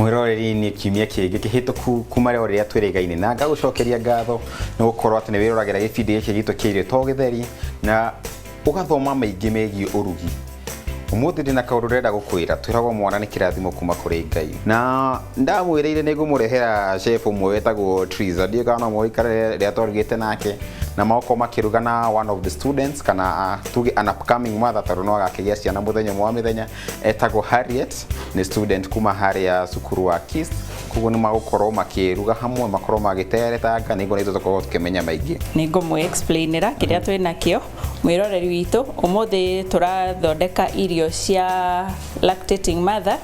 Mwĩroreri, nĩ kiumia kĩngĩ kĩhĩtũku kuma rĩo rĩrĩa twĩrĩgaine, na ngagũcokeria ngatho nĩ gũkorwo atĩ nĩ wĩroragĩra gĩbindi gĩkĩ gitũ kĩa Irio to Gĩtheri na ũgathoma maingĩ megiĩ ũrugi. Ũmũthĩ ndĩna kaũndũ ndĩrenda gũkwĩra. Twĩragwo mwana nĩ kĩrathimo kuma kũrĩ Ngai, na ndamwĩrĩire nĩ ngũmũrehera chef ũmwe wetagwo Triza. Ndiũĩ kana no mũikare rĩrĩa twarugĩte nake na magokorwo makĩruga na one of the students, kana tuge an upcoming mother, tondũ no agakĩgĩa ciana mũthenya ũmwe wa mĩthenya, etagwo Harriet, nĩ student kuma harĩa cukuru wa KIST. Koguo nĩ magũkorwo makĩruga hamwe, makorwo magĩteretanga nĩguo na ithuĩ tũkorwo tũkĩmenya maingĩ. Nĩ ngũmũ explainĩra kĩrĩa twĩ nakĩo. Mwĩroreri witũ, ũmũthĩ tũrathondeka irio cia lactating mother.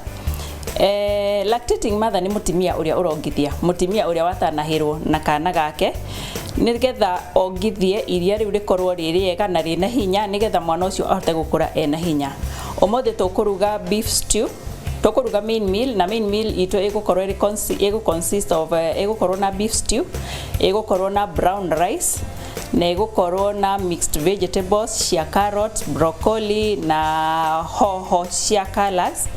Lactating mother nĩ mũtumia ũrĩa ũrongithia, mũtumia ũrĩa watanahĩrwo na kana gake, nĩgetha ongithie iria rĩu rĩkorwo rĩ rĩega na rĩna hinya, nĩgetha mwana ũcio ahote gũkũra ena hinya. Ũmũthĩ tũkũruga beef stew, tũkũruga main meal, na main meal itũ ĩgũkorwo ĩrĩ ĩgũ consist of ĩgũkorwo na beef stew, ĩgũkorwo na brown rice, na ĩgũkorwo na mixed vegetables cia carrot, broccoli na hoho cia colors,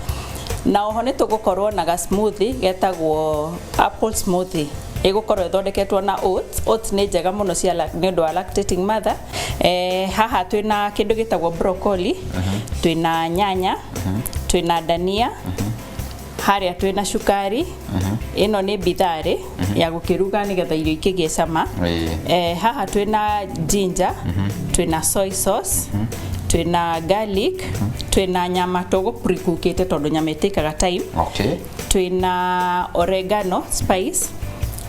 na oho nĩ tũgũkorwo na ga smoothie getagwo apple smoothie, ĩgũkorwo ĩthondeketwo na oats. Oats nĩ njega mũno cia nĩ ũndũ wa lactating mother. Haha twĩna kĩndũ gĩtagwo broccoli, twĩna nyanya, twĩna dania, harĩa twĩna cukari, ĩno nĩ bitharĩ ya gũkĩruga nĩgetha irio ikĩgĩe cama. Haha twĩna ginger, twĩna soy sauce, twĩna garlic, twĩna nyama tũgũ pre-cookĩte tondũ nyama ĩtĩkaga time. Twĩna oregano spice,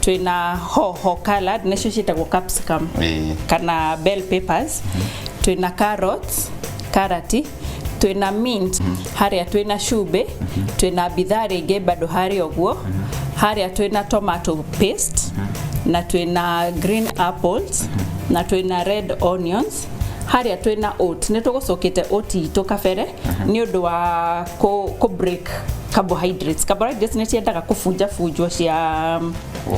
twĩna hoho colored, nĩcio ciĩtagwo capsicum kana bell peppers, twĩna carrots, karati, twĩna mint, harĩa twĩna cumbĩ, twĩna bitharĩ ĩngĩ bado harĩa ũguo, harĩa twĩna tomato paste, na twĩna green apples, na twĩna red onions, harĩa twĩna oat. Nĩ tũgũcũkĩte oat itũ kabere nĩ ũndũ wa kũ break carbohydrates. Carbohydrates nĩ ciendaga kũbunja bunjwo cia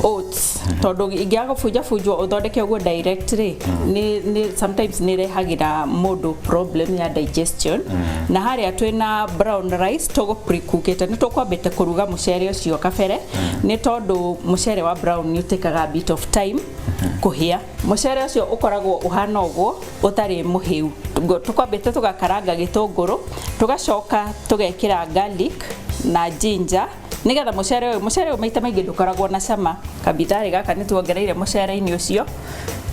oats, tondũ ingĩaga gũbunja bunjwo ũthondeke ũguo direct rĩ, nĩ sometimes nĩ ĩrehagĩra mũndũ problem ya digestion. Na harĩa twĩna brown rice tũgũ pre-cookĩte. Nĩ tũkwambĩte kũruga mũcere ũcio kabere, nĩ tondũ mũcere wa brown nĩ ũtĩkaga a bit of time kũhĩa. Mũcere ũcio ũkoragwo ũhana ũguo ũtarĩ mũhĩu. Tũkwambĩte tũgakaranga gĩtũngũrũ, tũgacoka tũgekĩra garlic na ginger, nĩgetha mũcere ũyũ maita maingĩ ndũkoragwo na cama. Kabitharĩ gaka nĩ tuongereire mũcere-inĩ ũcio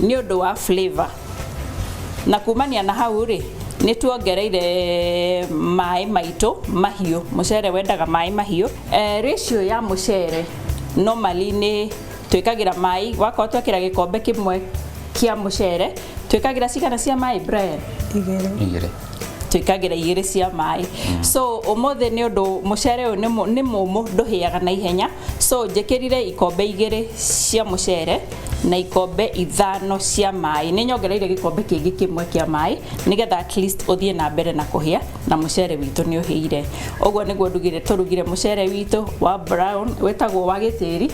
nĩ ũndũ wa flavor, na kumania na hau rĩ, nĩ tuongereire maĩ maitũ mahiũ. Mũcere wendaga maĩ mahiũ. Ratio ya mũcere normally nĩ twĩkagĩra maĩ, wakorwo twekĩra gĩkombe kĩmwe kĩa mũcere, twĩkagĩra cigana cia maĩ, Brian? 2. 2. Twĩkagĩra 2 cia maĩ. So ũmũthĩ nĩ ũndũ mũcere ũyũ nĩ mũmũ, ndũhĩaga na ihenya, so njĩkĩrire ikombe 2 cia mũcere na ikombe 5 cia maĩ. Nĩ nyongereire gĩkombe kĩngĩ kĩmwe kĩa maĩ nĩgetha at least ũthiĩ na mbere na kũhĩa, na mũcere witũ nĩ ũhĩire. Ũguo nĩguo ndugire, tũrugire mũcere witũ wa brown wĩtagwo wa gĩtĩri,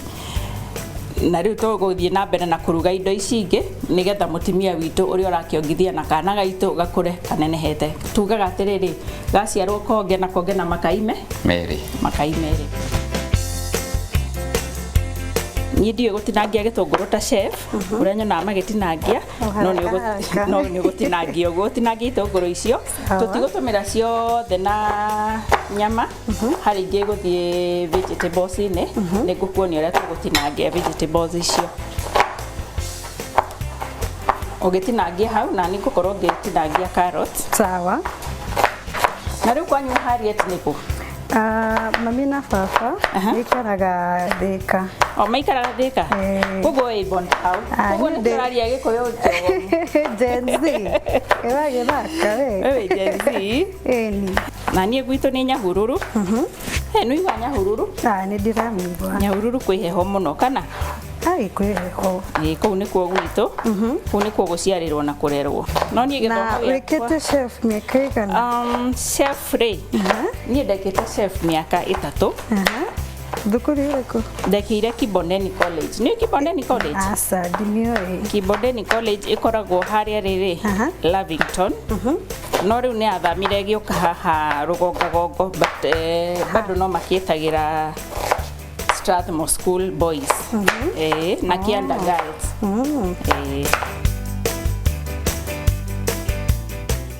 na rĩu tũgũthiĩ na mbere na kũruga indo ici ingĩ nĩgetha mũtumia witũ ũrĩa ũrakĩongithia na kana gaitũ gakũre kanenehete. Tugaga atĩrĩrĩ, gaciarwo konge na konge na makaime 2. Makai 2. Niĩ ndiũĩ gũtinangia gĩtũngũrũ ta chef ũrĩa nyonaga magĩtinangia, no nĩ Haraka. No nĩ ũgũtinangia ũguo, ũtinangie itũngũrũ icio. Tũtigũtũmĩra ciothe na nyama, harĩ ingĩ gũthiĩ vegetables-inĩ. Nĩ ngũkuonia ũrĩa tũgũtinangia vegetables icio. Ũgĩtinangia hau, na nĩ ngũkorwo ngĩtinangia carrot. Sawa. Na rĩu kwanyu Harriet nĩkũ? Ah, mami na baba maikaraga Thĩka. O maikaraga Thĩka? Eh. Koguo wĩ born town? Ah, Koguo niĩ nĩ tũraria Gĩkũyũ njogomu. Gen Z. Ĩragĩthaka we. Wewe Gen Z. Ĩni. Na niĩ gwitũ nĩ Nyahururu. He nĩ igua Nyahururu? Ah, nĩ ndĩramĩigua. Nyahururu kwĩ heho mũno kana? Ai, kwĩ heho. Ĩ, kũu nĩkuo gwitũ, kũu nĩkuo gũciarĩrwo na kũrerwo, no niĩ Na gĩthomo gĩakwa wĩkĩte chef mĩaka ĩgana? Chef rĩ, niĩ ndekĩte chef mĩaka 3. Aha. Thukuru ĩrĩkũ? Ndekĩire Kibondeni College. Nĩ Kibondeni College? Aca, ndimĩũĩ. Kibondeni College ĩkoragwo harĩa rĩrĩ Lavington, no rĩu nĩ athamire ĩgĩũka haha Rũgongagongo, but bado no makĩtagĩra Strathmore School Boys. Na Kianda Girls.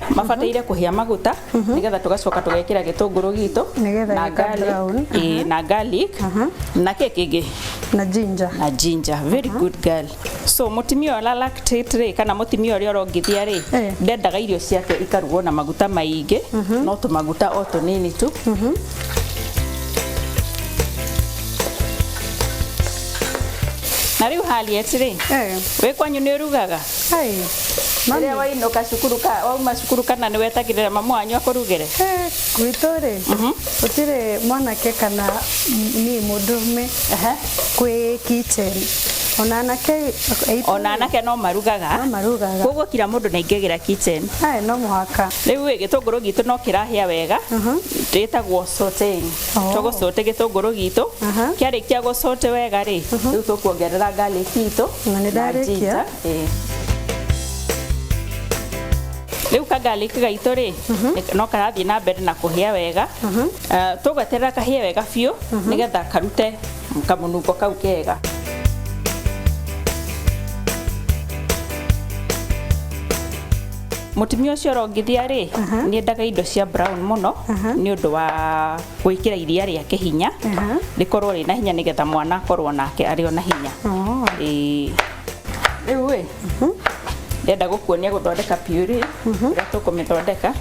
Mabataire kũhĩa maguta nĩgetha tũgacoka tũgekĩra gĩtũngũrũ gitũ Nĩgetha na gĩka garlic, brown. Na garlic na kĩ kĩngĩ Na ginger. Na ginger. Very good girl. So mũtumia ũrĩa lactate rĩ, kana mũtumia ũrĩa ũrongithia rĩ, ndendaga irio ciake ikarugwo na maguta maingĩ, no tũmaguta o tũnini tu. Na rĩu Harriet rĩ, wĩ kwanyu nĩ ũrugaga? Ai. Mami. Rĩrĩa wainũka cukuru ka wauma cukuru kana nĩ wetagĩrĩra mamu wanyu akũrugĩre? Gwitũ rĩ, gũtirĩ mwanake kana niĩ mũndũrũme kwĩ kitchen. Ona anake aitũ Ona anake no marugaga? No marugaga. Koguo kila mũndũ nĩ aingagĩra kitchen. Ai, no mũhaka. Rĩu ĩ gĩtũngũrũ gitũ no kĩrahĩa wega, ĩtagwo sauteing. Tũgũsaute gĩtũngũrũ gitũ. Kĩarĩkia gũsaute wega rĩ, rĩu tũkuongerera garlic itũ Na nĩ na ndarĩkia. ginger. Rĩu ka garlic gaitũ rĩ, no karathiĩ na mbere na kũhĩa wega. Tũgweterera kahĩe wega biũ nĩgetha karute kamũnungo kau kega. Mũtumia ũcio ũrongithia rĩ, nĩ endaga indo cia brown mũno nĩ ũndũ wa gwĩkĩra iria rĩake hinya, rĩkorwo rĩna hinya nĩgetha mwana akorwo nake arĩ ona hinya. Rĩu ĩ ndĩrenda gũkuonia gũthondeka puree ũrĩa tũkũmĩthondeka.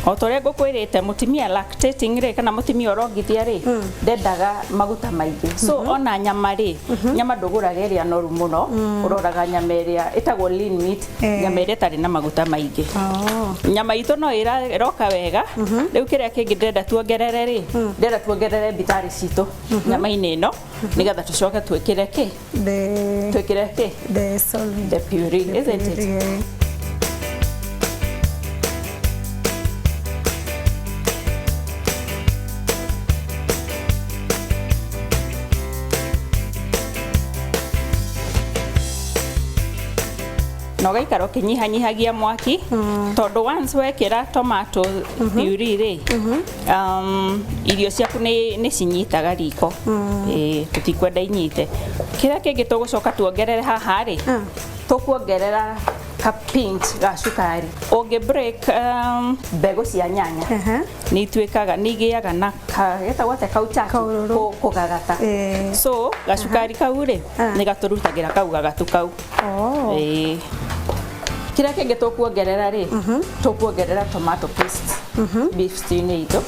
O ta ũrĩa ngũkwĩrĩte, mũtumia lactating rĩ, kana mũtumia ũrongithia rĩ, ndendaga maguta maingĩ. So ona nyama rĩ, nyama ndũgũraga ĩrĩa noru mũno, ũroraga nyama ĩrĩa ĩtagwo lean meat, nyama ĩrĩa ĩtarĩ na maguta maingĩ. Nyama itũ no ĩroka wega. Rĩu kĩrĩa kĩngĩ ndĩrenda tuongerere rĩ, ndĩrenda tuongerere mbitari citũ nyama-inĩ ĩno nĩgetha tũcoke twĩkĩre kĩ? Twĩkĩre kĩ? The solid. The puree, isn't it? Yeah. Na ũgaikara ũkĩnyihanyihagia mwaki tondũ once wekĩra tomato puree rĩ, irio ciaku nĩ cinyitaga riko. Tũtikwenda inyite. Kĩrĩa kĩngĩ tũgũcoka tuongerere haha rĩ, tũkuongerera ka pinch ga cukari. Ũngĩ break mbegũ cia nyanya nĩ ituĩkaga nĩ igĩaga na getagwo atĩa kau chachu Kaũrũrũ. Kũgagata. So gacukari kau rĩ, nĩ gatũrutagĩra kau gagatu kau. Kĩrĩa kĩngĩ tũkuongerera rĩ, tũkuongerera tomato paste beef stew-inĩ itũ.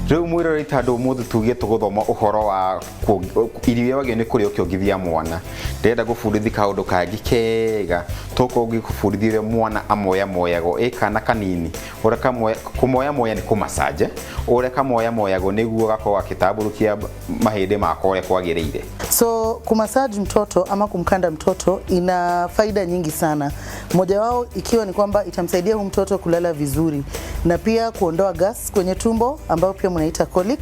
Rĩu mwĩroreri, tondũ ũmũthĩ tuge tũgũthoma ũhoro wa irio iria wagĩrĩirwo nĩ kũrĩa ũkĩongithia mwana, ndĩrenda gũbundithia kaũndũ kangĩ kega. Tũkũngĩ gũbundithia ũrĩa mwana amoyamoyagwo ĩ kana kanini, ũrĩa kũmoyamoya nĩ kũmacaje, ũrĩa kamoyamoyagwo nĩguo gakorwo gagĩtambũrũkia mahĩndĩ mako ũrĩa kwagĩrĩire. So kumassage mtoto ama kumkanda mtoto ina faida nyingi sana. Moja wao ikiwa ni kwamba itamsaidia huyu mtoto kulala vizuri na pia kuondoa gas kwenye tumbo ambayo pia mnaita colic,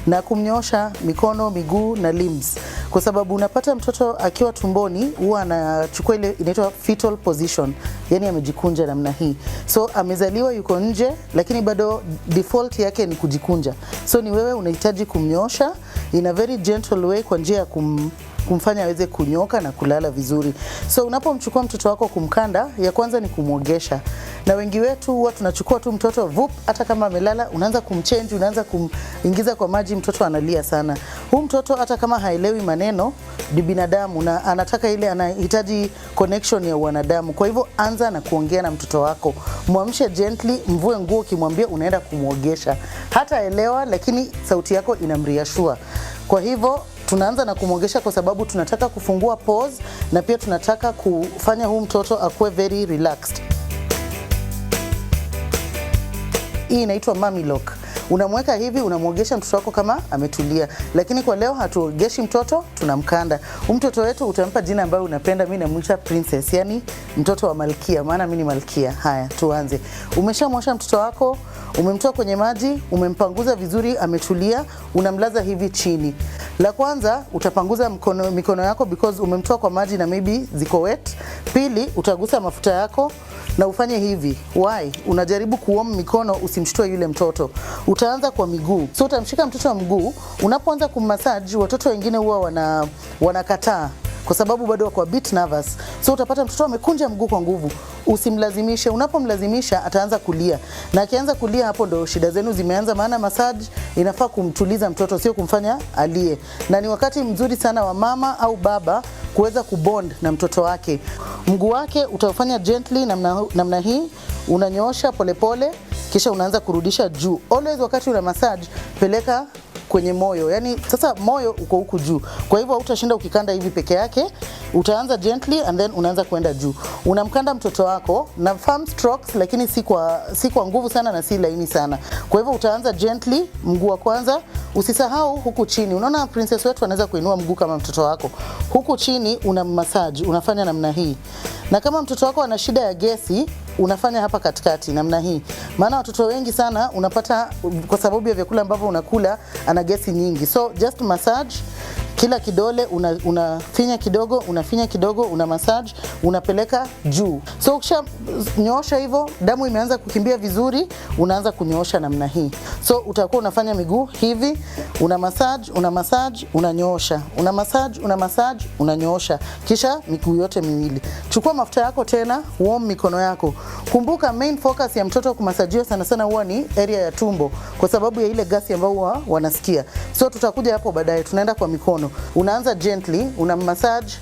na kumnyoosha mikono, miguu na limbs, kwa sababu unapata mtoto akiwa tumboni huwa anachukua ile inaitwa fetal position, yani amejikunja namna hii. So amezaliwa yuko nje, lakini bado default yake ni kujikunja. So ni wewe unahitaji kumnyoosha in a very gentle way, kwa njia ya kumfanya aweze kunyoka na kulala vizuri. So unapomchukua mtoto wako kumkanda, ya kwanza ni kumwogesha. Na wengi wetu huwa tunachukua tu mtoto vup, hata kama amelala unaanza kumchange, unaanza kumingiza kwa maji, mtoto analia sana. Huu mtoto hata kama haelewi maneno, ni binadamu na anataka ile, anahitaji connection ya wanadamu. Kwa hivyo anza na kuongea na mtoto wako, mwamshe gently, mvue nguo ukimwambia unaenda kumwogesha. Hataelewa, lakini sauti yako inamreassure. Kwa hivyo tunaanza na kumwogesha kwa sababu tunataka kufungua pores na pia tunataka kufanya huu mtoto akuwe very relaxed. Hii inaitwa mommy lock. Unamweka hivi, unamwogesha mtoto wako kama ametulia. Lakini kwa leo hatuogeshi mtoto, tunamkanda. Huyu mtoto wetu utampa jina ambayo unapenda. Mimi namuita princess, yani mtoto wa malkia, maana mimi ni malkia. Haya, tuanze. Umeshamwosha mtoto wako, umemtoa kwenye maji, umempanguza vizuri, ametulia, unamlaza hivi chini. La kwanza utapanguza mikono yako because umemtoa kwa maji na maybe ziko wet. Pili, utagusa mafuta yako na ufanye hivi. Why? Unajaribu kuwarm mikono usimshtue yule mtoto. Utaanza kwa miguu. So utamshika mtoto wa mguu, unapoanza kummassage, watoto wengine huwa wanakataa kwa sababu bado wako a bit nervous. So utapata mtoto amekunja mguu kwa nguvu. Usimlazimishe. Unapomlazimisha ataanza kulia, na akianza kulia, hapo ndo shida zenu zimeanza, maana massage inafaa kumtuliza mtoto, sio kumfanya alie. Na ni wakati mzuri sana wa mama au baba kuweza kubond na mtoto wake. Mguu wake utaufanya gently namna hii, unanyoosha polepole, kisha unaanza kurudisha juu. Always wakati una massage, peleka kwenye moyo. Yani sasa moyo uko huku juu, kwa hivyo hautashinda ukikanda hivi peke yake. Utaanza gently and then unaanza kuenda juu. Unamkanda mtoto wako na firm strokes, lakini si kwa nguvu sana na si laini sana. Kwa hivyo utaanza gently, mguu wa kwanza. Usisahau huku chini. Unaona princess wetu anaweza kuinua mguu kama mtoto wako. Huku chini una massage, unafanya namna hii. Na kama mtoto wako ana shida ya gesi, unafanya hapa katikati namna hii, maana watoto wengi sana unapata kwa sababu ya vyakula ambavyo unakula ana gesi nyingi. So just massage kila kidole, unafinya kidogo, unafinya kidogo, una massage, unapeleka juu. So ukisha nyoosha hivyo, damu imeanza kukimbia vizuri, unaanza kunyoosha namna hii. So utakuwa unafanya miguu hivi, una massage, una massage, unanyoosha, una massage, una massage, unanyoosha, kisha miguu yote miwili. Chukua mafuta yako tena, warm mikono yako. Kumbuka main focus ya mtoto kumasajiwa sana sana huwa ni area ya tumbo, kwa sababu ya ile gasi ambayo huwa wanasikia. So tutakuja hapo baadaye, tunaenda kwa mikono. Unaanza gently, una massage,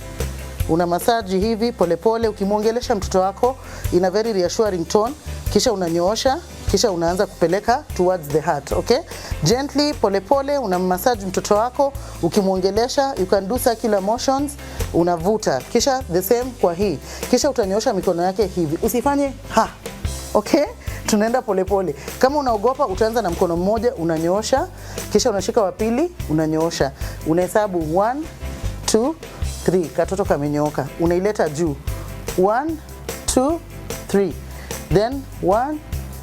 una massage hivi polepole, ukimwongelesha mtoto wako in a very reassuring tone, kisha unanyoosha, kisha unaanza kupeleka towards the heart, okay? Gently, polepole una massage mtoto wako ukimwongelesha, you can do circular motions, unavuta, kisha the same kwa hii, kisha utanyoosha mikono yake hivi, usifanye ha, okay? Tunaenda polepole. Kama unaogopa, utaanza na mkono mmoja unanyoosha, kisha unashika wa pili unanyoosha, unahesabu 1 2 3, katoto kamenyooka, unaileta juu 1 2 3, then 1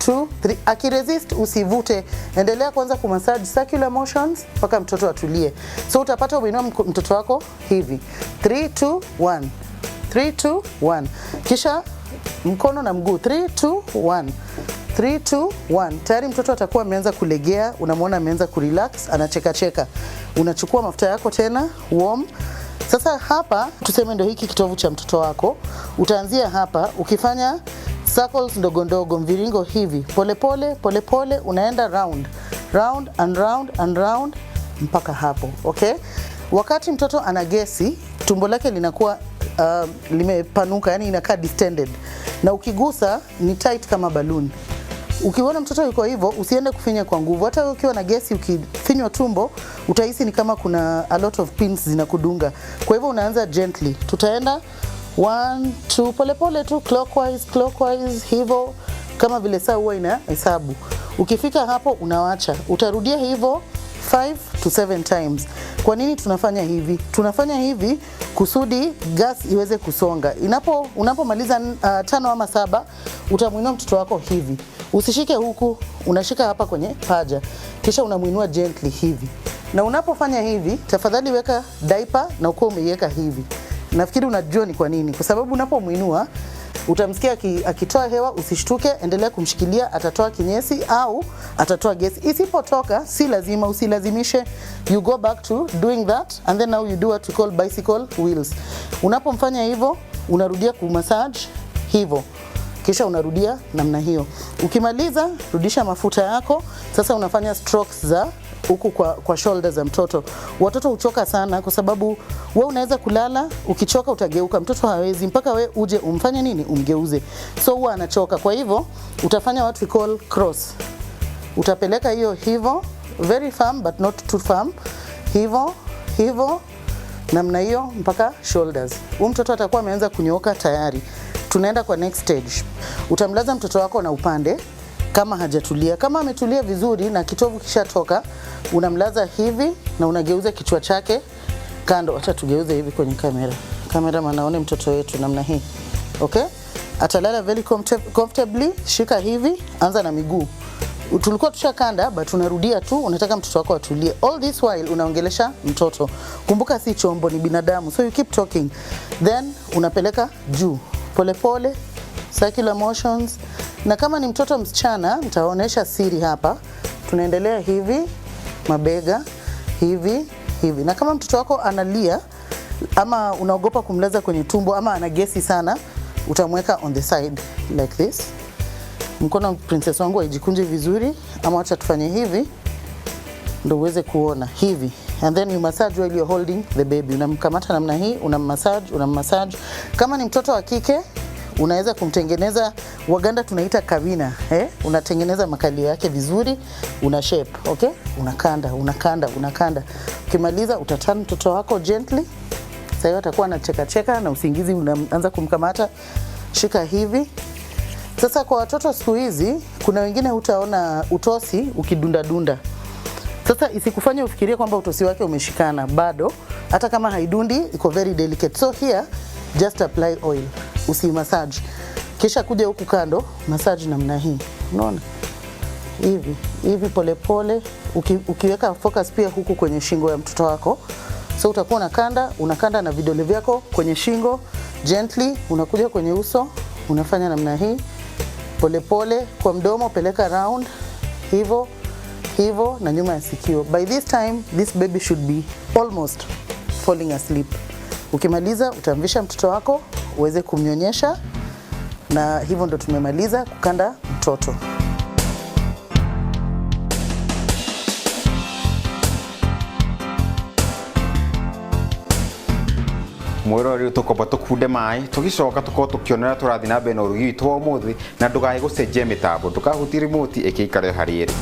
2 3. Akiresist usivute, endelea kwanza kumassage circular motions mpaka mtoto atulie. So utapata umeinua mtoto wako hivi 3 2 1 3 2 1, kisha mkono na mguu 3 2 1 3 2 1. Tayari mtoto atakuwa ameanza kulegea, unamwona ameanza kurelax, anacheka cheka. Unachukua mafuta yako tena warm. Sasa hapa tuseme ndio hiki kitovu cha mtoto wako, utaanzia hapa ukifanya circles ndogo ndogo, mviringo hivi, polepole polepole, unaenda round round and round and round mpaka hapo, okay? Wakati mtoto ana gesi, tumbo lake linakuwa limepanuka, yani inakaa distended, na ukigusa ni tight kama balloon. Ukiona mtoto yuko hivyo, usiende kufinya kwa nguvu. Hata wewe ukiwa na gesi, ukifinywa tumbo utahisi ni kama kuna a lot of pins zinakudunga. Kwa hivyo unaanza gently, tutaenda 1 2, polepole tu, clockwise clockwise, hivyo kama vile saa huwa ina hesabu. Ukifika hapo unawacha, utarudia hivyo 5 to 7 times. Kwa nini tunafanya hivi? Tunafanya hivi kusudi gas iweze kusonga. Unapomaliza tano ama saba, utamwinua mtoto wako hivi. Usishike huku, unashika hapa kwenye paja, kisha unamuinua gently hivi. Na unapofanya hivi, tafadhali weka diaper na ukuwa umeiweka hivi. Nafikiri unajua ni kwa nini, kwa sababu unapomuinua utamsikia akitoa hewa, usishtuke, endelea kumshikilia, atatoa kinyesi au atatoa gesi. Isipotoka, si lazima, usilazimishe. You go back to doing that and then now you do what we call bicycle wheels. Unapomfanya hivyo, unarudia kumassage hivyo, kisha unarudia namna hiyo. Ukimaliza, rudisha mafuta yako. Sasa unafanya strokes za huku kwa shoulder za mtoto. Watoto huchoka sana kwa sababu we unaweza kulala, ukichoka utageuka, mtoto hawezi mpaka we uje umfanye nini, umgeuze. So huwa anachoka. Kwa hivyo utafanya what we call cross. Utapeleka hiyo hivyo, very firm but not too firm, hivyo hivyo namna hiyo mpaka shoulders. Huyu mtoto atakuwa ameanza kunyooka tayari. Tunaenda kwa next stage. Utamlaza mtoto wako na upande. Kama Kama hajatulia, kama ametulia vizuri na kitovu kishatoka, unamlaza hivi na unageuza kichwa chake kando. Acha tugeuze hivi kwenye kamera, cameraman aone mtoto wetu namna hii. Okay, atalala very comfortably. Shika hivi, anza na miguu. Tulikuwa tushakanda but unarudia tu, unataka mtoto wako atulie. All this while unaongelesha mtoto. Kumbuka si chombo, ni binadamu, so you keep talking. Then unapeleka juu polepole, circular motions. Na kama ni mtoto msichana, nitaonyesha siri hapa. Tunaendelea hivi, mabega hivi hivi. Na kama mtoto wako analia ama unaogopa kumlaza kwenye tumbo ama ana gesi sana, utamweka on the side like this. Mkono princess wangu haijikunje vizuri, ama wacha tufanye hivi ndo uweze kuona hivi, and then you massage while you're holding the baby. Unamkamata namna hii, unammassage, unammassage. Kama ni mtoto wa kike unaweza kumtengeneza, Waganda tunaita kawina, eh? Unatengeneza makalio yake vizuri, una shape, okay? Unakanda, unakanda, unakanda. Ukimaliza utaturn mtoto wako gently. Sasa hiyo atakuwa anacheka cheka na usingizi unaanza kumkamata. Shika hivi. Sasa kwa watoto siku hizi kuna wengine hutaona utosi ukidunda dunda. Sasa isikufanye ufikirie kwamba utosi wake umeshikana, bado hata kama haidundi iko very delicate. So here just apply oil, usi massage. Kisha kuja huku kando massage namna hii, unaona hivi hivi polepole, ukiweka focus pia huku kwenye shingo ya mtoto wako. So utakuwa unakanda, unakanda na vidole vyako kwenye shingo gently, unakuja kwenye uso unafanya namna hii polepole, kwa mdomo peleka round hivyo hivyo, na nyuma ya sikio. By this time this baby should be almost falling asleep. Ukimaliza utamvisha mtoto wako uweze kumnyonyesha, na hivyo ndo tumemaliza kukanda mtoto. Mwiroreri tukomba tukunde mai tugicoka tukorwo tukionera turathi na mbere na urugi witũ wa ũmũthĩ, na ndũkae gũcenjia mĩtambo, ndũkahutie remote ĩkĩikare harĩa ĩrĩ.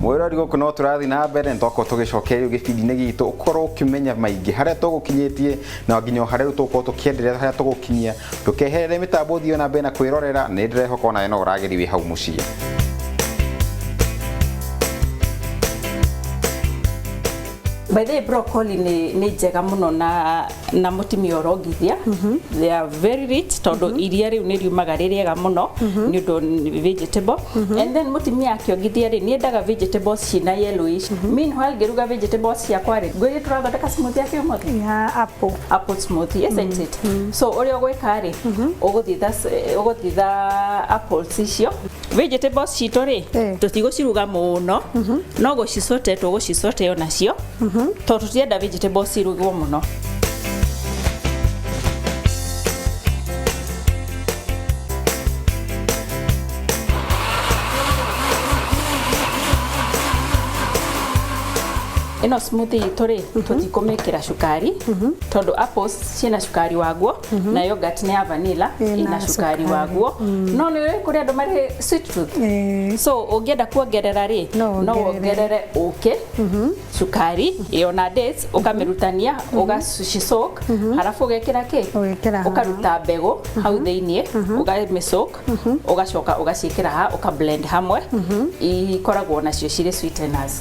Mwirori gũkũ no tũrathiĩ na mbere nĩ twakorwo tũgĩcokeria gĩbindi-inĩ gitũ, ũkorwo ũkĩmenya maingĩ harĩa tũgũkinyĩtie na nginya o harĩa rĩu tũgũkorwo tũkĩenderea harĩa tũgũkinyia. Ndũkeherere mĩtambo, ũthiĩ na mbere na kwĩrorera, nĩ ndĩrehoka onawe no ũrageria wĩ hau mũciĩ. By the way, broccoli nĩ njega mũno na mũtumia ũrongithia. They are very rich tondũ iria rĩu nĩ riumaga rĩ rĩega mũno nĩ ũndũ nĩ vegetable. And then mũtumia akĩongithia rĩ, nĩ endaga vegetables ciĩna yellowish. Meanwhile ngĩruga vegetables ciakwa rĩ, ngwĩrie tũrathondeka smoothie ya kĩ ũmũthĩ? Ya apple. Apple smoothie, isn't it? So ũrĩa ũgwĩka rĩ, ũgũthitha apples icio. Vegetables citũ rĩ, tũtigũciruga mũno, no gũcicote tũgũcicote onacio, tondũ tũtienda vegetables irugwo mũno. Ĩno smoothie itũ rĩ, tũtikũmĩkĩra cukari tondũ apples ciĩna cukari waguo, na yogurt nĩ ya vanilla Ĩna ĩna cukari cukari. Waguo. No nĩ ũrĩ kũrĩ andũ marĩ sweet tooth, so ũngĩenda kuongerera rĩ, No no wongerere. wongerere ũkĩ, cukari ĩyo na dates, ũkamĩrutania ũgacisoak, halafu ũgekĩra kĩ, Ũgekĩra haha. ũkaruta mbegũ hau thĩiniĩ, ũgamĩsoak, ũgacoka ũgaciĩkĩra haha, ũka blend hamwe, ikoragwo nacio cirĩ sweeteners.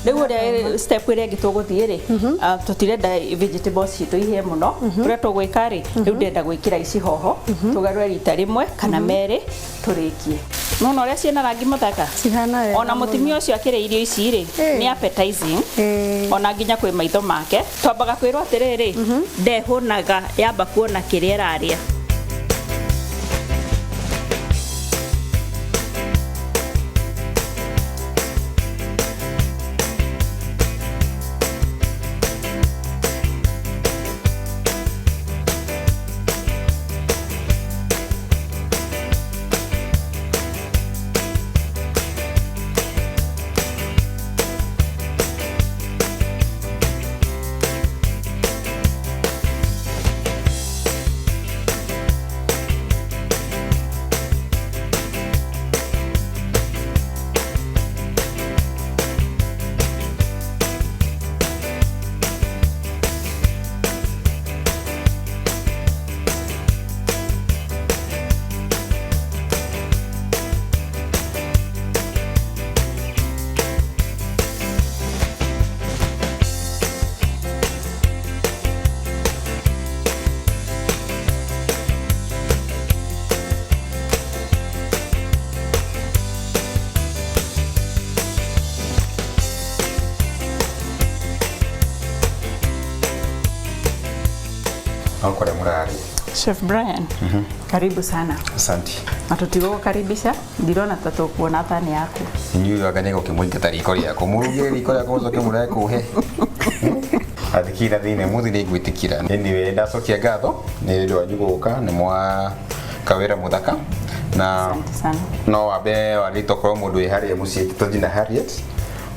Rĩu ũrĩa step ĩrĩa ĩngĩ tũgũthiĩ rĩ, tũtirenda vegetables citũ ihĩe mũno. Ũrĩa tũgwĩka rĩ, rĩu ndĩrenda gwĩkĩra ici hoho, tũgarũre rita rĩmwe kana merĩ tũrĩkie. Nona ũrĩa ciĩna rangi mũthaka? Cihana wega Ona mũtumia ũcio akĩrĩa irio ici rĩ, nĩ appetizing, ona nginya kwĩ maitho make. Twambaga kwĩrwo atĩrĩrĩ, ndehũnaga yamba kuona kĩrĩa ĩrarĩa. Mũrarĩa. Chef Brian, karibu sana. Asante. Na tũtigũgũkaribisha, ndirona ta tũkuona thani yaku. Inyuĩ anga nĩ gũkĩmũingata riko rĩakwa, mũrugĩre riko rĩakwa mũcoke mũrehe kũhe athikira thĩinĩ mũthĩ nĩ ngwĩtĩkĩra. Anyway, ndacokia ngatho nĩ ũndũ wanyu gũka, nĩ mwa kawĩra mũthaka na Asante sana. No wambe warĩte okorwo mũndũ wĩ harĩa mũciĩ tũthiĩ na Harriet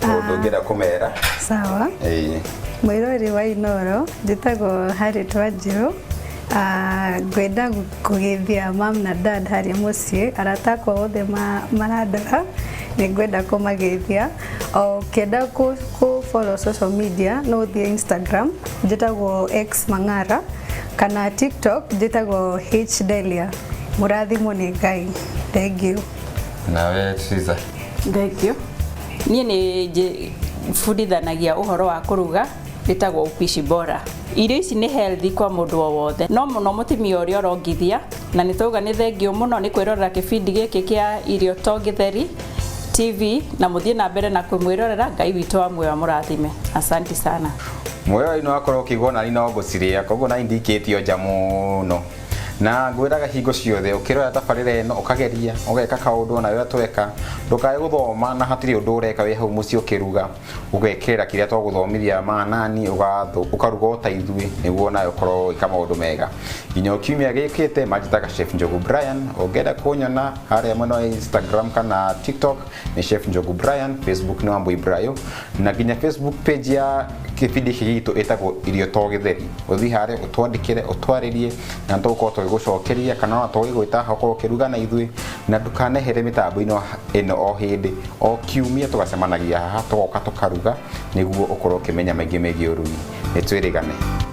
ũndũ ũngĩenda kũmera. Sawa. Ĩĩ. Mwĩrori wa Inoro, njĩtagwo Harriet Wanjirũ. Ngwenda kũgeithia mam na dad harĩa mũciĩ, arata akwa othe marandora nĩ ngwenda kũmageithia. O ũkĩenda kũ follow social media no ũthiĩ Instagram njĩtagwo X Mang'ara, kana TikTok njĩtagwo H Delia. Mũrathimwo nĩ Ngai. Thank you. Nawe Triza? Thank you. Niĩ nĩ bundithanagia ũhoro wa kũruga, rĩtagwo upishi bora. Irio ici nĩ healthy kwa mũndũ o wothe, no mũno mũtumia ũrĩa ũrongithia, na nĩ twauga nĩ thengiũ mũno nĩ kwĩrorera kĩbindi gĩkĩ kĩa Irio to Gĩtheri TV, na mũthiĩ na mbere na kũmwĩrorera. Ngai witũ wa muoyo amũrathime. Asante sana. Mwĩrori no akorwo ũkĩigua nani no ngũcirĩa, koguo nani ndikĩtio nja mũno, na ngwĩraga hingo ciothe ũkĩrora tabarĩra ĩno ũkageria ũgeka kaũndũ ona ũrĩa tweka, ndũkae gũthoma na hatirĩ ũndũ ũreka wĩ hau mũciĩ ũkĩruga, ũgekĩrĩra kĩrĩa twagũthomithia manani, ũkaruga o ta ithuĩ nĩguo nawe ũkorwo ũgĩka maũndũ mega nginya kiumia gĩkĩte. Manjĩtaga Chef Njogu Brian. Ũngĩenda kũnyona harĩa mwena wa Instagram kana TikTok nĩ Chef Njogu Brian, Facebook nĩ Wambui Brayo, na nginya Facebook page ya kĩbindi gĩkĩ gitũ ĩtagwo Irio to Gĩtheri. Ũthiĩ harĩa ũtwandĩkĩre, ũtwarĩrie, na tũgũkorwo tũgĩgũcokeria, kana ona tũgĩgwĩta haha ũkorwo ũkĩruga na ithuĩ. Na ndũkanehere mĩtambo-inĩ ĩno o hĩndĩ o kiumia, tũgacemanagia haha, tũgoka tũkaruga nĩguo ũkorwo ũkĩmenya maingĩ megiĩ ũrugi. Nĩ twĩrĩgane.